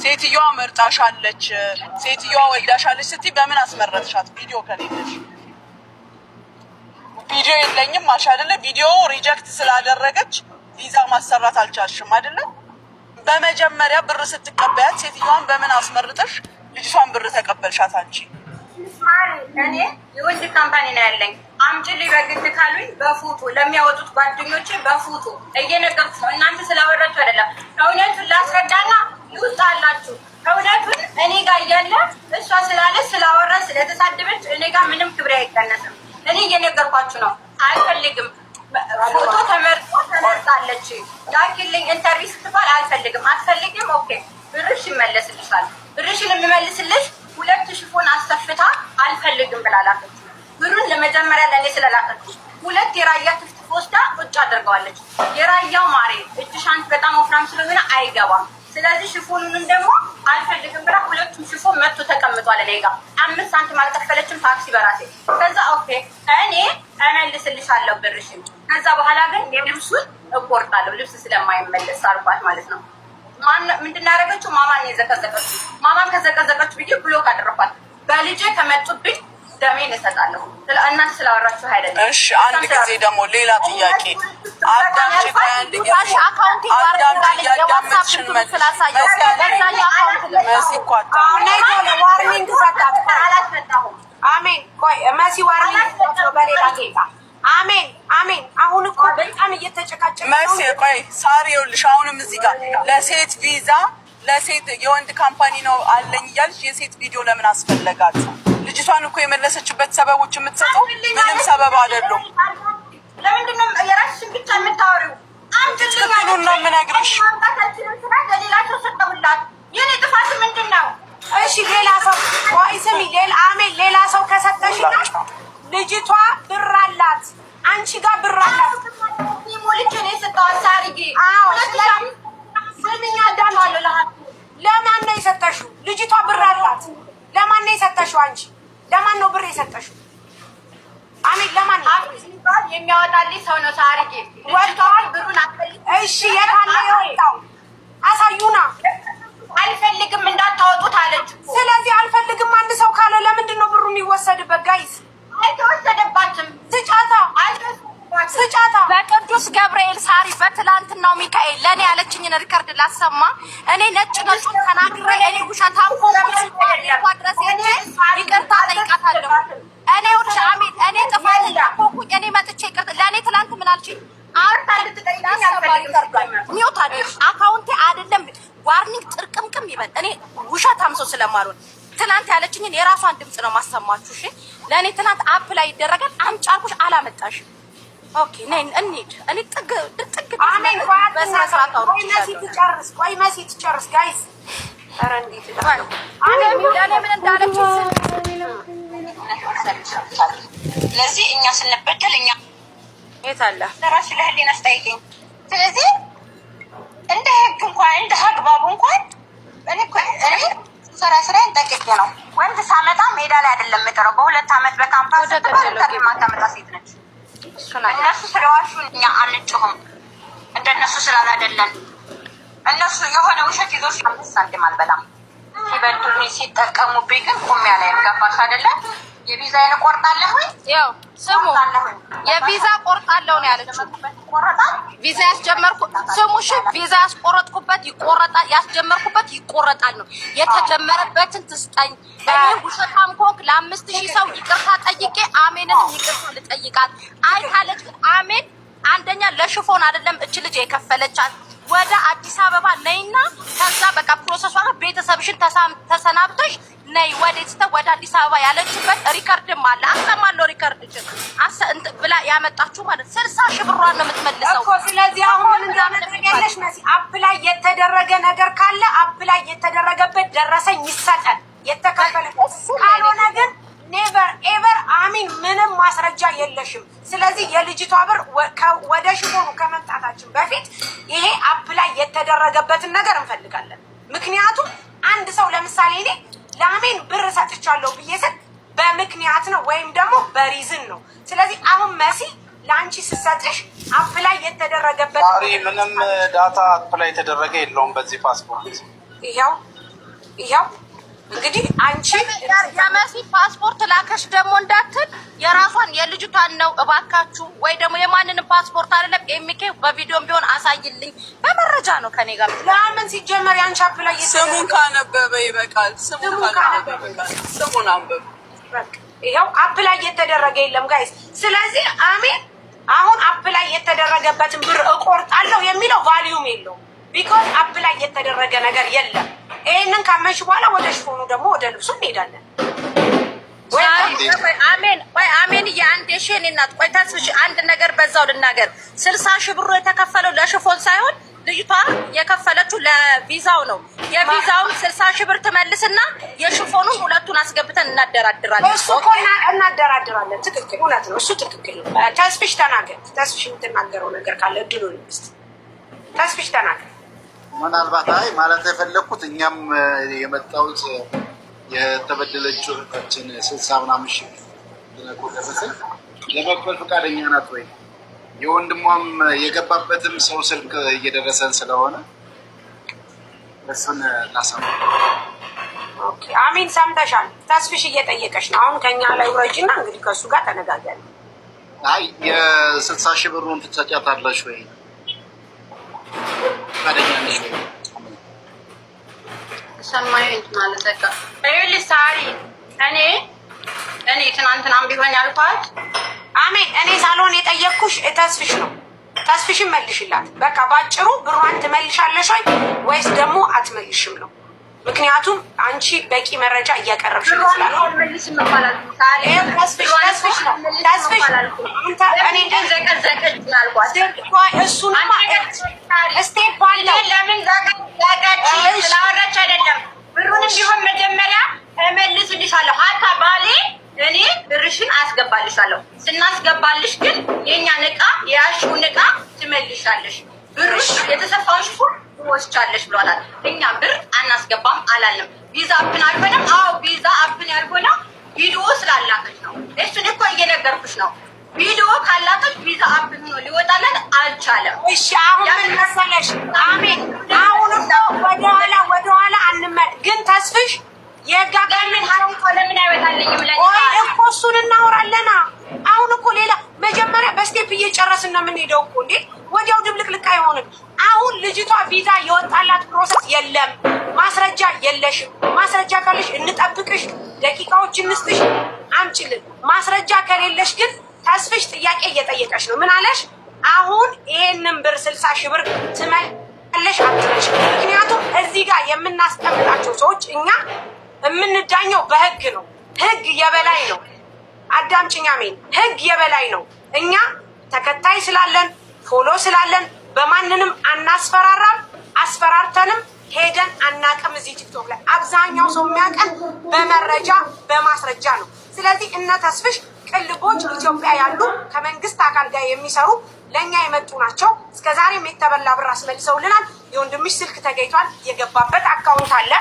ሴትዮዋ መርጣሻለች፣ ሴትዮዋ ወዳሻለች ስትይ በምን አስመረጥሻት? ቪዲዮ ከሌለሽ። ቪዲዮ የለኝም አልሽ አይደለ? ቪዲዮ reject ስላደረገች ቪዛ ማሰራት አልቻልሽም አይደለ? በመጀመሪያ ብር ስትቀበያት ሴትዮዋን በምን አስመርጠሽ ልጅቷን ብር ተቀበልሻት አንቺ? እኔ የወንድ company ነው ያለኝ። አምጪልኝ በግድ ካሉኝ በፎቶ ለሚያወጡት ጓደኞቼ በፎቶ እየነገርኩት ነው። እናንተ ስላወራችሁ አይደለም። እውነቱን ላስረዳና ይውጣላችሁ። እውነቱን እኔ ጋር እያለ እሷ ስላለ፣ ስላወራ፣ ስለተሳደበች እኔ ጋር ምንም ክብሬ አይቀነስም። እኔ እየነገርኳችሁ ነው። አልፈልግም። ፎቶ ተመርጦ ተመርጣለች። ላኪልኝ interview ስትባል አልፈልግም፣ አትፈልግም። Okay፣ ብርሽ ይመለስልሻል። ብርሽን የሚመልስልሽ ሁለት ሽፎን አሰፍታ አልፈልግም ብላ ላከች። ብሩን ለመጀመሪያ ለእኔ ስለላከች ሁለት የራያ ትፍትፍ ወስዳ ቁጭ አድርገዋለች። የራያው ማሬ እጅሽ አንቺ በጣም ወፍራም ስለሆነ አይገባም። ስለዚህ ሽፎኑንም ደግሞ አልፈልግም ብላ ሁለቱም ሽፎን መጥቶ ተቀምጧል እኔ ጋ። 5 ሳንቲም አልከፈለችም፣ ታክሲ በራሴ። ከዛ okay፣ እኔ እመልስልሻለሁ ብርሽን፣ ከዛ በኋላ ግን የልብሱን እቆርጣለሁ፣ ልብስ ስለማይመለስ አልኳት ማለት ነው። ምንድን ነው ያደረገችው? ማማን የዘቀዘቀችው። ማማን ከዘቀዘቀች ብዬ block አደረኳት። በልጄ ከመጡብኝ ደሜን እሰጣለሁ። እናንተ ስላወራችሁ አይደለም። እሺ፣ አንድ ጊዜ ደግሞ ሌላ ጥያቄ አዳምጪ። ቆይ አንድ ጊዜ አዳምጪ። እያዳመጥሽን መሲ እኮ Warning ሰጣት። አሜን። ቆይ መሲ፣ warning ሰጣት በሌላ ጌታ። አሜን አሜን። አሁን እኮ በጣም እየተጨቃጨቀ መሲ ቆይ፣ ሳሪ፣ ይኸውልሽ አሁንም እዚህ ጋር ለሴት ቪዛ፣ ለሴት የወንድ company ነው አለኝ እያልሽ የሴት ቪዲዮ ለምን አስፈለጋት? ልጅቷን እኮ የመለሰችበት ሰበቦች የምትሰጠው ምንም ሰበብ አይደሉም። ለምንድን ነው የራስሽን ብቻ የምታወሪው? ትክክሉን ነው የምነግርሽ። ማምጣት አልችልም ስላት ለሌላ ሰው ሰጠሁላት። የኔ ጥፋት ምንድን ነው? እሺ፣ ሌላ ሰው፣ ቆይ ስሚ፣ ሌላ፣ አሜን፣ ሌላ ሰው ከሰጠሽና ልጅቷ ብር አላት፣ አንቺ ጋር ብር አላት። ሞልቼ ነው የሰጠኋት ሳርዬ። አዎ፣ ስሚኝ፣ አዳምጪ። ለማን ነው የሰጠሽው? ልጅቷ ብር አላት። ለማን ነው የሰጠሽው? አንቺ ለማን ነው ብር የሰጠሽው? አሜን፣ ለማን ነው? የሚያወጣልኝ ሰው ነው ሳርዬ። ወጥቷል። ብሩን አልፈልግም። እሺ፣ የት አለ የወጣው? አሳዩና። አልፈልግም እንዳታወጡት አለች እኮ። ስለዚህ አልፈልግም አንድ ሰው ካለ ለምንድን ነው ብሩ የሚወሰድበት? Guys። አልተወሰደባትም። ስጫታ። አልተወሰደባትም። ስጫታ። በቅዱስ ገብርኤል ሳሪ፣ በትላንትናው ሚካኤል ለእኔ ያለችኝን record ላሰማ። እኔ ነጭ ነጩን ተናግሬ እኔ ውሸታም ሆንኩኝ ድረስ ሄጄ ይቅርታ ጠይቃታለሁ። እኔ ውሻ አሜን፣ እኔ ጥፋተኛ ሆንኩኝ። እኔ መጥቼ ይቅርታ፣ ለእኔ ትላንት ምን አልሽኝ? Mute አድርግ፣ account ኤ አይደለም warning ጥርቅምቅም ይበል። እኔ ውሸታም ሰው ስለማልሆን ትናንት ያለችኝን የራሷን ድምፅ ነው ማሰማችሁ። እሺ፣ ለእኔ ትናንት apply ይደረጋል አምጪ አልኩሽ፣ አላመጣሽም። Okay፣ ነይ እንሂድ። እኔ ጥግ ጥግ አሜን። በስነ ስርዓት ቆይ መሲ ትጨርስ። ቆይ መሲ ትጨርስ። Guys፣ ኧረ እንዴት አሜን ለእኔ ምን እንዳለችኝ ስለዚህ እኛ ስንበደል እኛ የት አለ? ለራስሽ ለህሊናሽ ጠይቂኝ። ስለዚህ እንደ ህግ እንኳን፣ እንደ አግባቡ እንኳን እኔ እኮ እኔ ስራ ስራዬን ጠንቅቄ ነው። ወንድ ሳመጣ ሜዳ ላይ አይደለም የምጥረው። በ2 ዓመት በካምፓስ ስትባል interview የማታመጣ ሴት ነች። እነሱ ስለዋሹ እኛ አንጮህም። እንደነሱ ስላላደለን እነሱ የሆነ ውሸት ይዞ 5 ሳንቲም አልበላም። ሲበድሉኝ ሲጠቀሙብኝ ግን ቁሜ አላይም። ገባሽ አይደለ? የቪዛዬን እቆርጣለሁኝ። ያው ስሙ፣ የቪዛ ቆርጣለሁ ነው ያለችው። ይቆረጣል። ቪዛ ያስጀመርኩ፣ ስሙ እሺ፣ ቪዛ ያስቆረጥኩበት ይቆረጣል፣ ያስጀመርኩበት ይቆረጣል ነው። የተጀመረበትን ትስጠኝ። እኔ ውሸታም ከሆንክ ለ5,000 ሰው ይቅርታ ጠይቄ አሜንንም ይቅርታ ልጠይቃት። አይታለች አሜን። አንደኛ ለሽፎን አይደለም እች ልጅ የከፈለቻት። ወደ አዲስ አበባ ነይና ከዛ በቃ process ሷ ቤተሰብሽን ተሰናብተሽ ነይ ወደ ወደ አዲስ አበባ ያለችበት record ም አለ። አሰማለሁ record ብላ ያመጣችሁ ማለት 60,000 ብሯን ነው የምትመልሰው እኮ። ስለዚህ አሁን ምን እንዳመጣለሽ መሲ፣ apply የተደረገ ነገር ካለ apply የተደረገበት ደረሰኝ ይሰጠን፣ የተከፈለ። ካልሆነ ግን never ever አሚን ምንም ማስረጃ የለሽም። ስለዚህ የልጅቷ ብር ወደ ሽፎኑ ከመምጣታችን በፊት ይሄ apply የተደረገበትን ነገር እንፈልጋለን። ምክንያቱም አንድ ሰው ለምሳሌ እኔ ለአሜን ብር ሰጥቻለሁ ብዬ ስል በምክንያት ነው ወይም ደግሞ በ reason ነው። ስለዚህ አሁን መሲ ለአንቺ ስሰጥሽ apply የተደረገበት ዛሬ ምንም data apply የተደረገ የለውም በዚህ ፓስፖርት። ይኸው። ይኸው እንግዲህ አንቺ የመሲ ፓስፖርት ላከሽ ደግሞ እንዳትል የራሷን የልጅቷን ነው እባካችሁ፣ ወይ ደግሞ የማንንም ፓስፖርት አይደለም። ኤሚኬ በቪዲዮም ቢሆን አሳይልኝ፣ በመረጃ ነው ከኔ ጋር። ለምን ሲጀመር ያንቺ apply ስሙን ካነበበ ይበቃል። ስሙን ካነበበ ይበቃል። ስሙን አንብብ። ይኸው apply የተደረገ የለም guys። ስለዚህ አሜን አሁን apply የተደረገበትን ብር እቆርጣለሁ የሚለው value ም የለውም። Because apply የተደረገ ነገር የለም። ይህንን ካመንሽ በኋላ ወደ ሽፎኑ ደግሞ ወደ ልብሱ እንሄዳለን። አሜን ቆይ አሜን የአንድ ሺህ እኔ እናት ቆይ ተስፍሽ አንድ ነገር በዛው ልናገር። 60,000 ብሩ የተከፈለው ለሽፎን ሳይሆን ልጅቷ የከፈለችው ለቪዛው ነው። የቪዛውን 60,000 ብር ትመልስና የሽፎኑን ሁለቱን አስገብተን እናደራድራለን። እሱ እኮ እናደራድራለን። ትክክል፣ እውነት ነው። እሱ ትክክል ነው። ተስፍሽ ተናገር። ተስፍሽ የምትናገረው ነገር ካለ እድሉን እስኪ ተስፍሽ ተናገር። ምናልባት አይ ማለት የፈለግኩት እኛም የመጣሁት የተበደለችው እህታችን 60 ምናምን ሺህ ደረሰኝ ለመክፈል ፈቃደኛ ናት ወይ? የወንድሟም የገባበትም ሰው ስልክ እየደረሰን ስለሆነ እሱን ላሰማ። Okay አሚን፣ ሰምተሻል። ተስፍሽ እየጠየቀሽ ነው። አሁን ከኛ ላይ ውረጅና እንግዲህ ከእሱ ጋር ተነጋገር። አይ የ60,000 ብሩን ትሰጫታለሽ ወይ? ፈቃደኛ ነሽ ወይ? ሰማኝ ማለት በቃ ይኸውልሽ፣ ሳሪ እኔ ትናንትናም ቢሆን ያልኳት አሜን፣ እኔ ሳልሆን የጠየቅኩሽ ተስፍሽ ነው። ተስፍሽን መልሽላት። በቃ ባጭሩ ብሯን ትመልሻለሽ ወይ ወይስ ደግሞ አትመልሽም ነው። ምክንያቱም አንቺ በቂ መረጃ እያቀረብሽ ይመስላል። ተስፍሽ ነው ተስፍሽ እሱንማ step አለው። ለምን ዘቀዘቀች ስላወራች አይደለም። ብሩንም ቢሆን መጀመሪያ እመልስልሻለሁ። ሀታ ባሌ እኔ ብርሽን አስገባልሻለሁ። ስናስገባልሽ ግን የእኛን ዕቃ የያዝሽውን ዕቃ ትመልሻለሽ። ብሩሽ የተሰፋውን ሽፎን ትወስጃለሽ ብሏታል። እኛ ብር አናስገባም አላልንም። ቪዛ apply አልሆነም። አዎ ቪዛ apply ያልሆነው ቪዲዮ ስላላከች ነው። እሱን እኮ እየነገርኩሽ ነው። ቪዲዮ ካላከች ቪዛ apply ሆኖ ሊወጣላት አልቻለም። እሺ አሁን ምን መሰለሽ አሜን፣ አሁን እኮ ወደኋላ ወደኋላ አንመ ግን ተስፍሽ የህግ ለምን ለምን አይወጣልኝም? ቆይ እኮ እሱን እናወራለና። አሁን እኮ ሌላ መጀመሪያ በ step እየጨረስን ነው የምንሄደው እኮ እንዴ፣ ወዲያው ድብልቅልቅ አይሆንም። አሁን ልጅቷ ቪዛ የወጣላት process የለም፣ ማስረጃ የለሽም። ማስረጃ ካለሽ እንጠብቅሽ፣ ደቂቃዎች እንስጥሽ፣ አምጪልን። ማስረጃ ከሌለሽ ግን ተስፍሽ ጥያቄ እየጠየቀሽ ነው። ምን አለሽ? አሁን ይሄንን ብር 60,000 ብር ትመለሽ አትመልሽ? ምክንያቱም እዚህ ጋር የምናስቀምጣቸው ሰዎች እኛ የምንዳኘው በህግ ነው። ህግ የበላይ ነው። አዳምጪኝ አሜን። ህግ የበላይ ነው። እኛ ተከታይ ስላለን follow ስላለን በማንንም አናስፈራራም። አስፈራርተንም ሄደን አናቅም። እዚህ ቲክቶክ ላይ አብዛኛው ሰው የሚያውቀን በመረጃ በማስረጃ ነው። ስለዚህ እነ ተስፍሽ ቅልቦች ኢትዮጵያ ያሉ ከመንግስት አካል ጋር የሚሰሩ ለእኛ የመጡ ናቸው። እስከ ዛሬም የተበላ ብር አስመልሰውልናል። የወንድምሽ ስልክ ተገኝቷል። የገባበት account አለ፣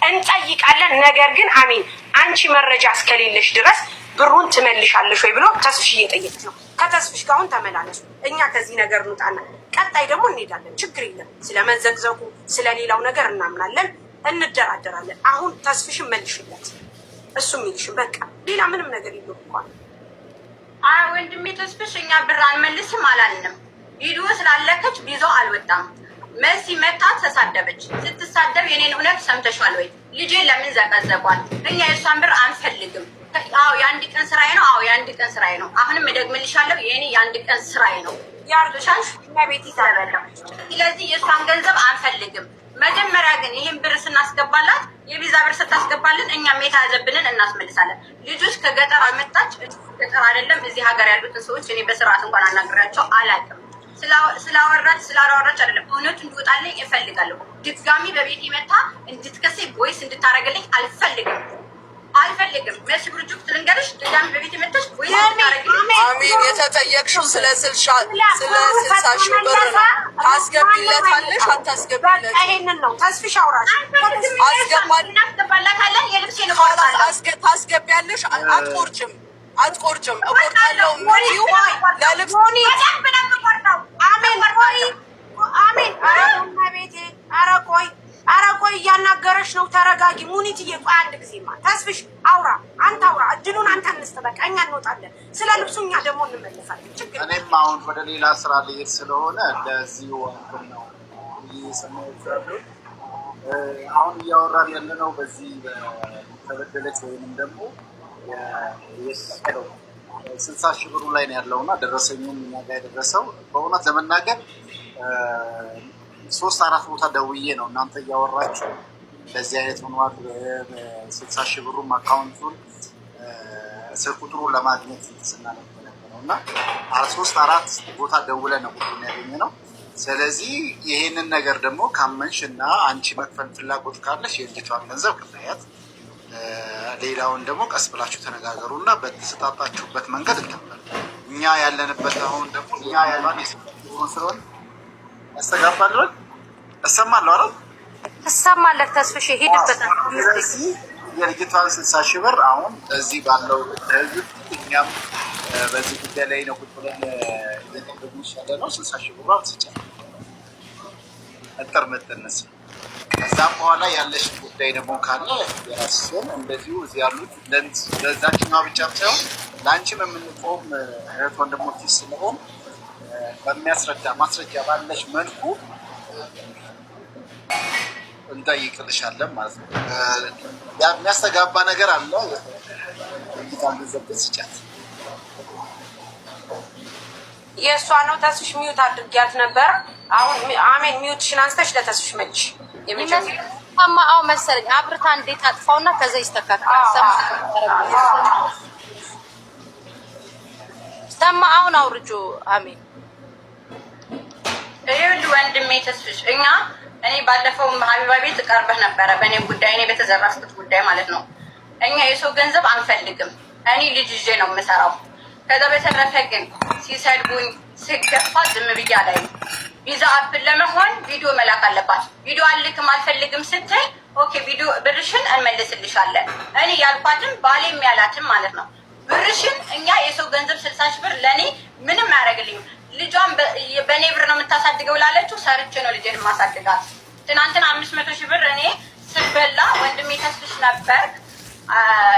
እንጠይቃለን። ነገር ግን አሚን አንቺ መረጃ እስከሌለሽ ድረስ ብሩን ትመልሻለሽ ወይ ብሎ ተስፍሽ እየጠየቅሽ ነው። ከተስፍሽ ጋር አሁን ተመላለሱ። እኛ ከዚህ ነገር እንውጣና ቀጣይ ደግሞ እንሄዳለን። ችግር የለም። ስለመዘግዘጉ ስለሌላው ነገር እናምናለን፣ እንደራደራለን። አሁን ተስፍሽን መልሽለት፣ እሱ የሚልሽን በቃ ሌላ ምንም ነገር የለውም እኮ። አይ ወንድሜ ተስፍሽ እኛ ብር አንመልስም አላልንም። ቪዲዮ ስላለከች ቪዛው አልወጣም። መሲ መታ ተሳደበች። ስትሳደብ የኔን እውነት ሰምተሻል ወይ? ልጄ ለምን ዘቀዘቋል? እኛ የእሷን ብር አንፈልግም። አዎ የአንድ ቀን ስራዬ ነው። አዎ የአንድ ቀን ስራዬ ነው። አሁንም እደግምልሻለሁ የኔ የአንድ ቀን ስራዬ ነው። ስለዚህ የእሷን ገንዘብ አንፈልግም። መጀመሪያ ግን ይህን ብር ስናስገባላት የቪዛ ብር ስታስገባልን እኛም የተያዘብንን እናስመልሳለን። ልጆች ከገጠር አመጣች። ገጠር አይደለም እዚህ ሀገር ያሉትን ሰዎች እኔ በስርዓት እንኳን አናግራቸው አላውቅም። ስላወራች ስላላወራች አይደለም፣ እውነቱ እንዲወጣልኝ እፈልጋለሁ። ድጋሚ በቤት መታ እንድትከሰኝ voice እንድታደርግልኝ አልፈልግም አልፈልግም። መሲ ብርጅክት ልንገርሽ፣ ድጋሚ በቤት መታች voice እንድታደርግልኝ አሚን። የተጠየቅሽው ስለ 60,000 ብር ነው። ታስገቢለታለሽ አታስገቢለትም? ይሄንን ነው ተስፍሽ አውራሽ እናስገባላታለን። የልብሴን ታስገቢያለሽ። አትቆርጭም አትቆርጭም። እቆርጣለሁ የምትይው ለልብስ አሜን ቆይ አሜን። ኧረ ቤቴ ኧረ ቆይ ኧረ ቆይ እያናገረሽ ነው፣ ተረጋጊ ሙኒትዬ። ቆይ አንድ ጊዜማ ተስፍሽ አውራ፣ አንተ አውራ፣ እድሉን አንተ እንስጥ። በቃ እኛ እንወጣለን። ስለ ልብሱ እኛ ደግሞ እንመለሳለን። ችግር እኔም አሁን ወደ ሌላ ስራ ልሄድ ስለሆነ ለዚሁ እንትን ነው እየሰማሁት ያለው። አሁን እያወራን ያለነው በዚህ በተበደለች ወይንም ደግሞ የሰቀለው 60 ሺህ ብሩ ላይ ነው ያለው እና ደረሰኙም እኛ ጋር የደረሰው በእውነት ለመናገር ሶስት አራት ቦታ ደውዬ ነው እናንተ እያወራችሁ እንደዚህ አይነት ሆኗል። 60 ሺህ ብሩም account ኡን ስልክ ቁጥሩን ለማግኘት ስናደርግ ነው እና ሶስት አራት ቦታ ደውለን ነው ቁጥሩን ያገኘነው። ስለዚህ ይሄንን ነገር ደግሞ ካመንሽ እና አንቺ መክፈል ፍላጎት ካለሽ የልጅቷን ገንዘብ ክፈያት፣ ሌላውን ደግሞ ቀስ ብላችሁ ተነጋገሩ እና በተሰጣጣችሁበት መንገድ እንከፈል። እኛ ያለንበት አሁን ደግሞ እኛ ያለን ስለሆነ ያስተጋባል። እሰማለሁ አይደል? ትሰማለህ ተስፍሽ፣ ሂድበት። ስለዚህ የልጅቷን 60 ሺህ ብር አሁን እዚህ ባለው ህዝብ እኛም በዚህ ጉዳይ ላይ ነው ቁጭ ብለን እየጠበቅን ያለ ነው። 60 ሺህ ብሯ ትስጫል እጥር ምጥንስ ከዛም በኋላ ያለሽ ጉዳይ ደግሞ ካለ የራስሽን እንደዚሁ እዚህ ያሉት ለዛችኛዋ ብቻ ሳይሆን ለአንቺም የምንቆም እህት ወንድሞች ስለሆን በሚያስረዳ ማስረጃ ባለሽ መልኩ እንጠይቅልሻለን ማለት ነው። የሚያስተጋባ ነገር አለ። ጌታን ገንዘብ ስጫት። የእሷ ነው። ተስፍሽ mute አድርጊያት ነበር። አሁን አሜን mute ሽን አንስተሽ ለተስፍሽ መልሽ። አዎ መሰለኝ አብርታ እንዴት አጥፋውና ከዛ ይስተካከላል። ሰማ አሁን አውርጁ። አሜን ይኸውልህ ወንድሜ ተስፍሽ፣ እኛ እኔ ባለፈው ሀቢባ ቤት ቀርበህ ነበረ በእኔ ጉዳይ፣ እኔ በተዘረፍኩት ጉዳይ ማለት ነው። እኛ የሰው ገንዘብ አንፈልግም። እኔ ልጅ ይዤ ነው የምሰራው። ከዛ በተረፈ ግን ሲሰድቡኝ ስገፋ ዝም ብዬ አላይም። ቪዛ apply ለመሆን ቪዲዮ መላክ አለባት። ቪዲዮ አልልክም አልፈልግም ስትል okay ቪዲዮ ብርሽን እንመልስልሻለን። እኔ ያልኳትም ባሌም ያላትም ማለት ነው። ብርሽን እኛ የሰው ገንዘብ 60 ሺህ ብር ለእኔ ምንም አያደርግልኝም። ልጇን በእኔ ብር ነው የምታሳድገው ላለችው ሰርቼ ነው ልጄን የማሳድጋት። ትናንትና 500 ሺህ ብር እኔ ስበላ ወንድሜ ተስፍሽ ነበር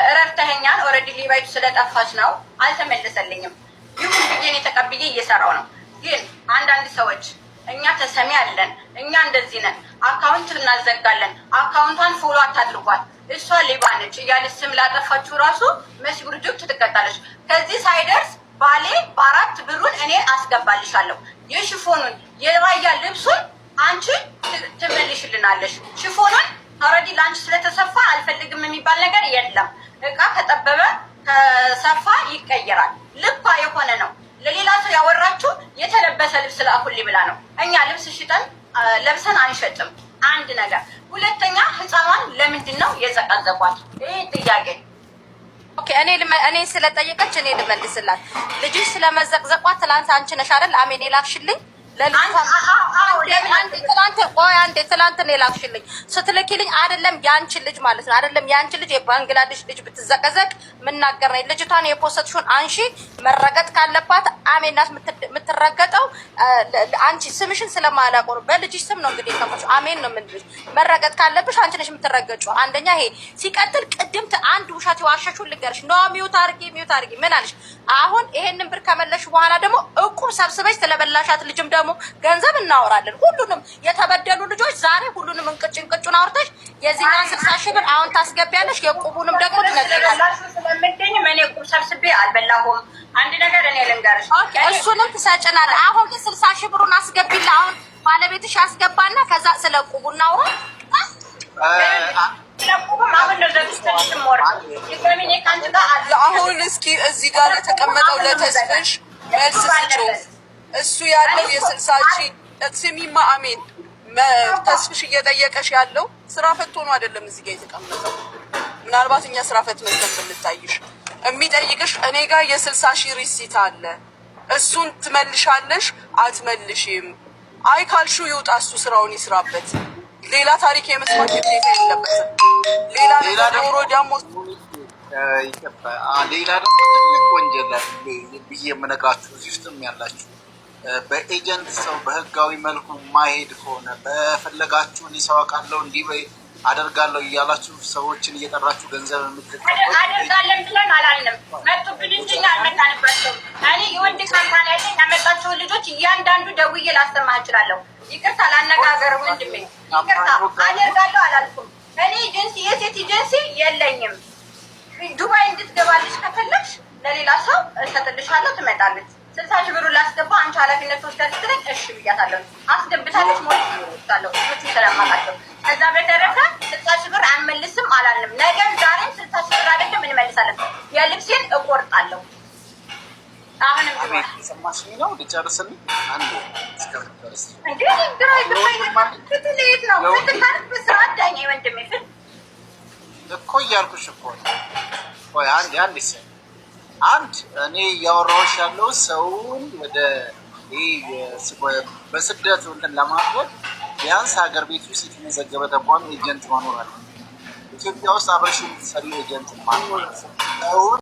እረድተኸኛል። Already ሊባይቱ ስለጠፋች ነው አልተመለሰልኝም። ይሁን ብዬ እኔ ተቀብዬ እየሰራው ነው። ግን አንዳንድ ሰዎች እኛ ተሰሚ አለን፣ እኛ እንደዚህ ነን፣ account እናዘጋለን፣ account ቷን follow አታድርጓት፣ እሷ ሌባ ነች እያለች ስም ላጠፋችሁ ራሱ መሲ ፕሮጀክት ትቀጣለች። ከዚህ ሳይደርስ ባሌ በአራት ብሩን እኔ አስገባልሻለሁ። የሽፎኑን የራያ ልብሱን አንቺ ትመልሽልናለሽ። ሽፎኑን already ለአንቺ ስለተሰፋ አልፈልግም የሚባል ነገር የለም። እቃ ከጠበበ ከሰፋ ይቀየራል። ልኳ የሆነ ነው። ለሌላ ሰው ያወራችው የተለበሰ ልብስ ላኩልኝ ብላ ነው። እኛ ልብስ ሽጠን ለብሰን አንሸጥም። አንድ ነገር። ሁለተኛ ህፃኗን ለምንድን ነው የዘቀዘቋት? ይህ ጥያቄ Okay፣ እኔ ስለጠየቀች እኔ ልመልስላት። ልጅሽ ስለመዘቅዘቋ ትላንት አንቺ ነሽ አይደል አሜን የላክሽልኝ? ትላንት ቆይ አንዴ፣ ትላንት ነው የላክሽልኝ። ስትልኪልኝ አይደለም ያንቺን ልጅ ማለት ነው አይደለም ያንቺን ልጅ የባንግላዴሽ ልጅ ብትዘቀዘቅ ምናገር ነኝ። ልጅቷን የ post ሽውን አንሺ። መረገጥ ካለባት አሜን ናት የምትረገጠው። አንቺ ስምሽን ስለማላውቀው ነው። በልጅሽ ስም ነው እንግዲህ የከፈችው። አሜን ነው የምንልሽ። መረገጥ ካለብሽ አንቺ ነሽ የምትረገጪው። አንደኛ ይሄ ሲቀጥል፣ ቅድም አንድ ውሸት የዋሸሽውን ልንገርሽ። No mute አድርጊ፣ mute አድርጊ። ምን አለሽ? አሁን ይሄንን ብር ከመለሽ በኋላ ደግሞ እቁብ ሰብስበሽ ስለበላሻት ልጅም ደግሞ ገንዘብ እናወራለን። ሁሉንም የተበደሉ ልጆች ዛሬ ሁሉንም እንቅጭ እንቅጩን አውርተሽ የዚህኛውን 60 ሺህ ብር አሁን ታስገቢያለሽ። የቁቡንም ደግሞ ትነግሪያለሽ። ስለምገኝ እኔ ቁብ ሰብስቤ አልበላሁም። አንድ ነገር እኔ ልንገርሽ፣ እሱንም ትሰጭናለሽ። አሁን ግን 60 ሺህ ብሩን አስገቢላ። አሁን ባለቤትሽ ያስገባና ከዛ ስለ ቁቡ እናውራ። አሁን እስኪ እዚህ ጋር ለተቀመጠው ለተስፍሽ መልስ ስጪው። እሱ ያለው የ60 ሺህ ስሚማ፣ አሜን ተስፍሽ እየጠየቀሽ ያለው ስራ ፈት ሆኖ አይደለም እዚህ ጋር የተቀመጠው። ምናልባት እኛ ስራ ፈት መስለን ብንታይሽ የሚጠይቅሽ እኔ ጋር የ60 ሺህ receipt አለ፣ እሱን ትመልሻለሽ አትመልሽም? አይ ካልሹ ይውጣ፣ እሱ ስራውን ይስራበት። ሌላ ታሪክ የመስማት ግዴታ የለበትም። ሌላ ነገር ኖሮ ደግሞ ሌላ ደግሞ ትልቅ ወንጀል ብዬ የምነግራችሁ እዚህ ውስጥም ያላችሁ በ agent ሰው በህጋዊ መልኩ ማሄድ ከሆነ በፈለጋችሁ እኔ ሰው አውቃለሁ እንዲህ በይ አደርጋለሁ እያላችሁ ሰዎችን እየጠራችሁ ገንዘብ የምትቀበሉ አደርጋለን ብለን አላልንም። መጡብን እንጂ እኛ አልመጣንባቸውም። እኔ የወንድ company ያለኝ ያመጣቸውን ልጆች እያንዳንዱ ደውዬ ላሰማህ እችላለሁ። ይቅርታ ላነጋገር ወንድሜ፣ ይቅርታ አደርጋለሁ አላልኩም። እኔ ኤጀንሲ የሴት ኤጀንሲ የለኝም። ዱባይ እንድትገባልሽ ከፈለግሽ ለሌላ ሰው እሰጥልሻለሁ፣ ትመጣለች። 60,000 ብሩን ላስገባ አንቺ ኃላፊነት ትወስዳለች ስትለኝ እሺ ብያታለሁ። አስገብታለች። ሞልቻለሁ ልጆቹ ስለማውቃቸው። ከዛ በተረፈ 60,000 ብር አንመልስም አላልንም። ነገም ዛሬም 60,000 ብር አይደለም እንመልሳለን። የልብሴን እቆርጣለሁ። አሁንም አቤት የሰማሽኝ ነው። ልጨርስልኝ አንዴ እስከምጨርስ እንዴ ግራ ይገባኝ። ፍትህ ለየት ነው? ፍትህ ካልክ በስርዓት ዳኘኝ ወንድሜ። ፍትህ እኮ እያልኩሽ እኮ ነው። ቆይ አንድ አንድ ሰ አንድ እኔ እያወራሁሽ ያለው ሰውን ወደ ይህ በስደት እንትን ለማድረግ ቢያንስ ሀገር ቤት ውስጥ የተመዘገበ ተቋም agent መኖር አለ። ኢትዮጵያ ውስጥ አብረሽ የምትሰሪው agent ማኖር ሰውን